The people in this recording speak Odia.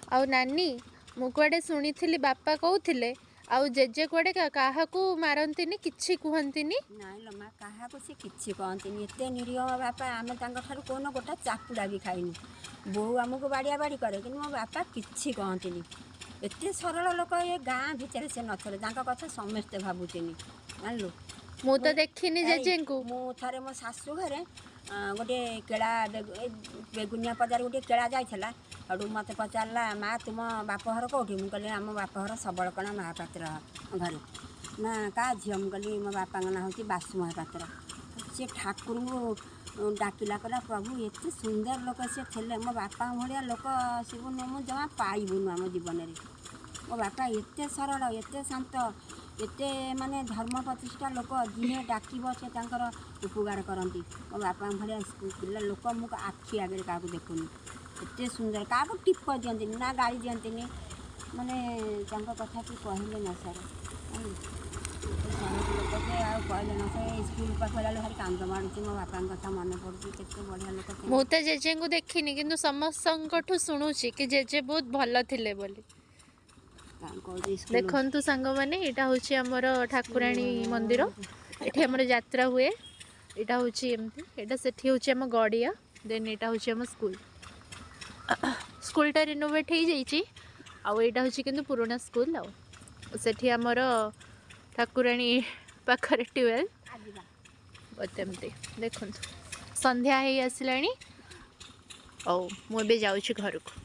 ଆଉ ନାନୀ, ମୁଁ କୁଆଡ଼େ ଶୁଣିଥିଲି ବାପା କହୁଥିଲେ ଆଉ ଜେଜେ କୁଆଡ଼େ କାହାକୁ ମାରନ୍ତିନି, କିଛି କୁହନ୍ତିନି। ନାଇଁ ଲୋ ମା, କାହାକୁ ସେ କିଛି କହନ୍ତିନି। ଏତେ ନିରୀହ ବାପା। ଆମେ ତାଙ୍କଠାରୁ କୋଉନ ଗୋଟେ ଚାପୁଡ଼ା ବି ଖାଇନୁ। ବୋଉ ଆମକୁ ବାଡ଼ିଆ ବାଡ଼ି କରେ, କିନ୍ତୁ ମୋ ବାପା କିଛି କହନ୍ତିନି। ଏତେ ସରଳ ଲୋକ ଏ ଗାଁ ଭିତରେ ସେ ନଥିଲେ। ତାଙ୍କ କଥା ସମସ୍ତେ ଭାବୁଛନ୍ତି, ଜାଣିଲୁ। ମୁଁ ତ ଦେଖିନି ଏଇ, ଜେଜେଙ୍କୁ। ମୁଁ ଥରେ ମୋ ଶାଶୁ ଘରେ ଗୋଟେ କେଳା, ଏ ବେଗୁନିଆ ପଦାରେ ଗୋଟେ କେଳା ଯାଇଥିଲା। ସେଠୁ ମୋତେ ପଚାରିଲା, ମା, ତୁମ ବାପଘର କେଉଁଠି? ମୁଁ କହିଲି, ଆମ ବାପଘର ସବଳକଣା ମହାପାତ୍ର ଘରେ। ନା, କାହା ଝିଅ? ମୁଁ କହିଲି, ମୋ ବାପାଙ୍କ ନାଁ ହେଉଛି ବାସୁ ମହାପାତ୍ର। ସେ ଠାକୁରଙ୍କୁ ଡାକିଲା, କହିଲା, ପ୍ରଭୁ, ଏତେ ସୁନ୍ଦର ଲୋକ ସେ ଥିଲେ। ମୋ ବାପାଙ୍କ ଭଳିଆ ଲୋକ ଶିବୁନୁ, ମୁଁ ଜମା ପାଇବୁନୁ ଆମ ଜୀବନରେ। ମୋ ବାପା ଏତେ ସରଳ, ଏତେ ଶାନ୍ତ, ଏତେ ମାନେ ଧର୍ମ ପ୍ରତିଷ୍ଠା ଲୋକ। ଯିଏ ଡାକିବ ସେ ତାଙ୍କର ଉପକାର କରନ୍ତି। ମୋ ବାପାଙ୍କ ଭଳିଆ ପିଲା ଲୋକ ମୁଁ ଆଖି ଆଗରେ କାହାକୁ ଦେଖୁନି। ଏତେ ସୁନ୍ଦର, କାହାକୁ ଟିପ ଦିଅନ୍ତିନି ନା ଗାଳି ଦିଅନ୍ତିନି। ମାନେ ତାଙ୍କ କଥା କି କହିଲେ ନ ସରେ। ଏତେ ସରଳ ଲୋକ ଯେ ଆଉ କହିଲେ ନ ସରେ। ସ୍କୁଲ ପାଖ ଗଲା ଭାରି କାନ୍ଦ ମାଡ଼ୁଛି, ମୋ ବାପାଙ୍କ କଥା ମନେ ପଡ଼ୁଛି। କେତେ ବଢ଼ିଆ ଲୋକ ଥିଲେ। ମୁଁ ତ ଜେଜେଙ୍କୁ ଦେଖିନି, କିନ୍ତୁ ସମସ୍ତଙ୍କଠୁ ଶୁଣୁଛି କି ଜେଜେ ବହୁତ ଭଲ ଥିଲେ ବୋଲି। କହୁଛି ସ୍କୁଲ ଦେଖନ୍ତୁ ସାଙ୍ଗମାନେ, ଏଇଟା ହେଉଛି ଆମର ଠାକୁରାଣୀ ମନ୍ଦିର। ଏଠି ଆମର ଯାତ୍ରା ହୁଏ। ଏଇଟା ହେଉଛି ଏମିତି, ଏଇଟା ସେଠି ହେଉଛି ଆମ ଗଡ଼ିଆ। ଦେନ୍ ଏଇଟା ହେଉଛି ଆମ ସ୍କୁଲ। ସ୍କୁଲଟା ରିନୋଭେଟ୍ ହେଇଯାଇଛି, ଆଉ ଏଇଟା ହେଉଛି କିନ୍ତୁ ପୁରୁଣା ସ୍କୁଲ। ଆଉ ସେଠି ଆମର ଠାକୁରାଣୀ ପାଖରେ ଟ୍ୟୁବୱେଲ୍। ଆଜିବା। ବହୁତ ଏମିତି ଦେଖନ୍ତୁ, ସନ୍ଧ୍ୟା ହେଇ ଆସିଲାଣି ଆଉ ମୁଁ ଏବେ ଯାଉଛି ଘରକୁ।